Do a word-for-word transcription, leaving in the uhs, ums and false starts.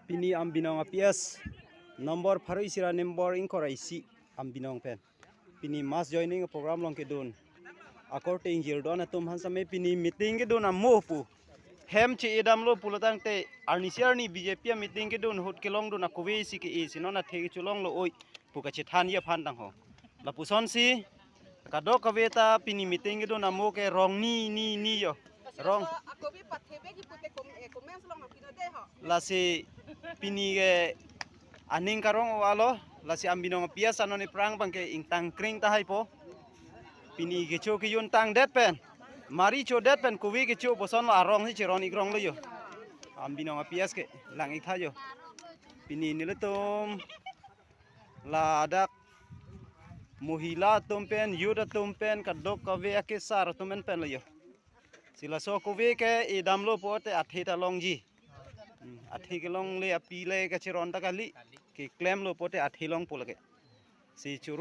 Pini Ambinong a-P S number pharo isi ra number ingkoi ra isi Ambinong pen pini mass joining program along kedun akorte ingjir do-an atum aphan same pini meeting kedun amo pu hem che-edamlo pulo tangte arnisi arni B J P a-meeting kedun ahut kelongdun akove isi ke-e si non athe kecholonglo oi pu kachethanji aphan tangho. Lapusonsi kadokave ta pini meeting kedun amo ke rong ni ni ni yo. Rong. Ako bi pathe be ki pute kom-, eh, comments along nangpinode ho. Lasi pini ke aning karong o alo, lasi Ambinong a-P S anon iphrang abang ke ingtang kring tahai po. Pini kecho kejun tangdet pen, mari chodet pen kove kecho puson lo arong si cheron ikrong lo yo. Ambinong a-P S ke lang-ik tha yo. Pini nelitum ladak mohila atum pen, youth atum pen, kadokave akesar atum pen pen lo yo. Si laso kove ke-edamlo pulote athe ta longji. Hmm, athe kelongle api le kacheron ta kali. Keklemlo pulote athe long pu lake. Si churu